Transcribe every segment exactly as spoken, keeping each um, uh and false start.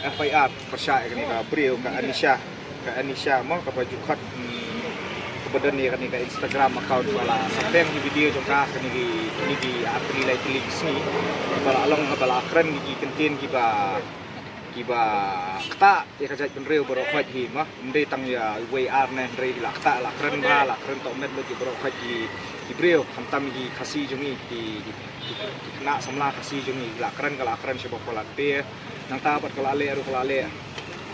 F I R pyrshah ïa kane ka briew ka Anisha, ka Anisha mo, kaba ju khot, mm, kaba don ïa kane ka Instagram account ba la sa peng hi video jong ka ha kine ki, kine ki ar tylli lai tylli ki sngi, ba la long, ba la kren ki kyntien kiba, kiba ktah ïa ka jaitbynriew baroh khoit hi mo. Ym dei tang ïa uwei ar ne, hynrei la ktah, la kren bha, la kren tohmet lut ïa baroh khoit ki, ki briew, khamtam ki Khasi jong ngi, ki, ki, ki, ki khynnah samla Khasi jong ngi, la kren, ka la kren shibun palat te. Nangta bad ka la leh ruh, ka la leh,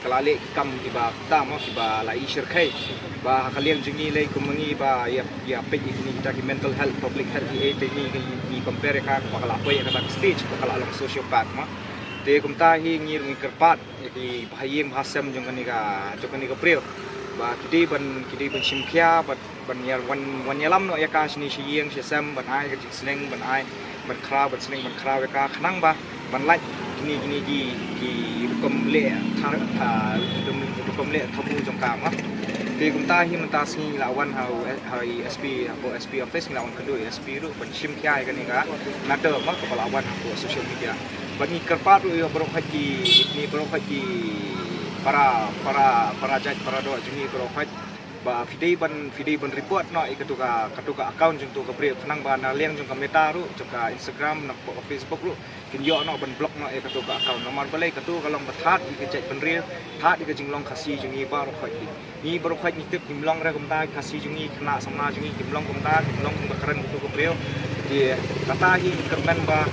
ka la leh ki kam kiba tam mo, kiba la i shyrkhei. Ba ha ka liang jong ngi lei kum ma ngi ba ïa, ïa peit ïa kine kita ki mental health, public health, ïa te ngi, ngi, ngi compare ïa ka, ba ka la poi ïa kata ka stage ba ka la long sociopath mo. Te kumta hi ngi ruh ngi kyrpad ïa ki bahaïing bahasem jong kane ka, jong kane ka briew ba ki dei ban, ki dei ban shim khia bad ban ïa, wan, wan ïalam noh ïa ka shane sha ïing sha sem, ban ai ka jingsneng, ban ai, ban khraw, ban sneng, ban khraw ïa ka, khnang ba ban lait kine, kine ki, ki rukom leh, tha, tha, rukom, rukom leh tabu jong ka mo. Te kumta hi mynta sngi ngi la wan ha u, ha i S P, ha u S P office, ngi la wan kynduh i S P ruh ban shim khia ïa kane ka matter mo, kaba la wan ha u social media. Bad ngi kyrpad ruh ïa baroh khoit ki, ngi baroh khoit ki para, para, para jait para doh jong ngi baroh khoit ba phi dei ban, phi dei ban report noh ïa katu ka, katu ka account jong tu ka briew, khnang ba na liang jong ka Meta ruh, jong ka Instagram, na Facebook ruh, kin ïoh noh ban block noh ïa katu ka account. Namar balei katu ka long ba thad ïa ka jaitbynriew, thad ïa ka jinglong Khasi jong ngi baroh khoit. Ngi baroh khoit ngi tip kim long re kumta, Khasi jong ngi, khynnah samla jong ngi kim long kumta, kim long kumba kren katu ka briew. Te kata hi ngi kyrmen ba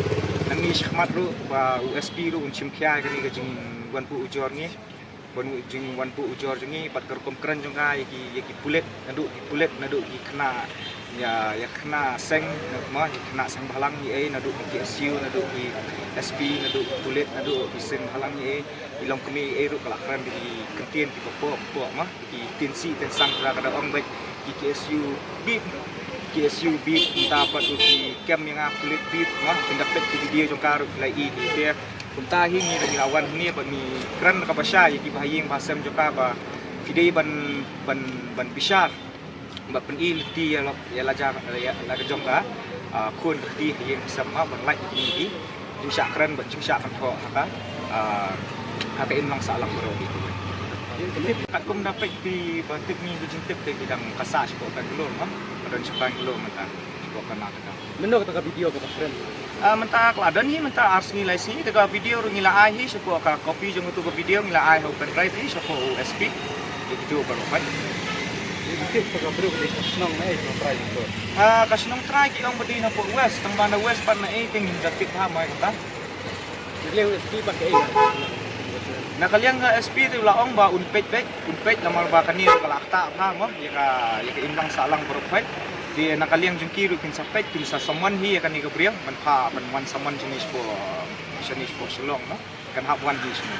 nangne shakhmat ruh ba u S P ruh un shim khia ïa kane ka jingwan buh ujor ngi. Ban u jingwan buh ujor jong ngi, bad ka rukom kren jong ka ïa ki, ïa ki pulit, naduh ki pulit, naduh ki khynnah, ïa, ïa khynnah seng, mo, ïa khynnah seng bhalang ïa ei, naduh ki K S U, naduh ki S P, naduh ki pulit, naduh ki seng bhalang ïa ei, i longkmie ïa ei ruh ka la kren da ki kyntien kiba poh, poh, mo, ki tynsi tynsang, ka da ong beit ki K S U bit, K S U bit, mynta pat ruh ki kem ïa nga pulit bit, mo, phin da peit ki video jong ka ruh phi la i hi te. Kumta hi ngi ruh ngi la wan hangne bad ngi kren kaba shai ïa ki bahaïing bahasem jong ka ba phi dei ban, ban, ban bishar bad pyni lynti ïa la, ïa la jong, ïa la ka jong ka, ah, khun kti ha ïing ha sem mo, ban lait ïa kine ki jingshah kren bad jingshah kynthoh ha ka, ah, ha ka imlang sahlang baroh hi. Katkum da peit phi ba tip ngi ka jingtip te ki dang ka sah shapoh Bangalore mo, ka don sha Bangalore mynta shapoh ka na ka. Mynno kata ka video kaba kren? Ah, mynta ka la don hi mynta ar sngi lai sngi, kata ka video ruh ngi la ai hi shapoh ka copy jong katu ka video ngi la ai ha u pen drive hi shapoh u S P. Ïa kito baroh pat. Ïa kito kata ka briew ka dei ka shnong na ei, shnong trai kito? Ah, ka shnong trai ki ong ba dei na poh West, tang ba na West pat na ei te ngim da tip bha mo ïa kata. Ki leh u S P ba ka ei na. Na ka liang ka S P te u la ong ba un peit beit, un peit namar ba kane ka la ktah bha mo ïa ka, ïa ka imlang sahlang baroh khoit. Te na ka liang jong ki ruh kin sa peit, kin sa summon hi ïa kane ka briew ban phah, ban wan summon shane shapoh, shane shapoh Shillong mo. Kan hap wan hi shane.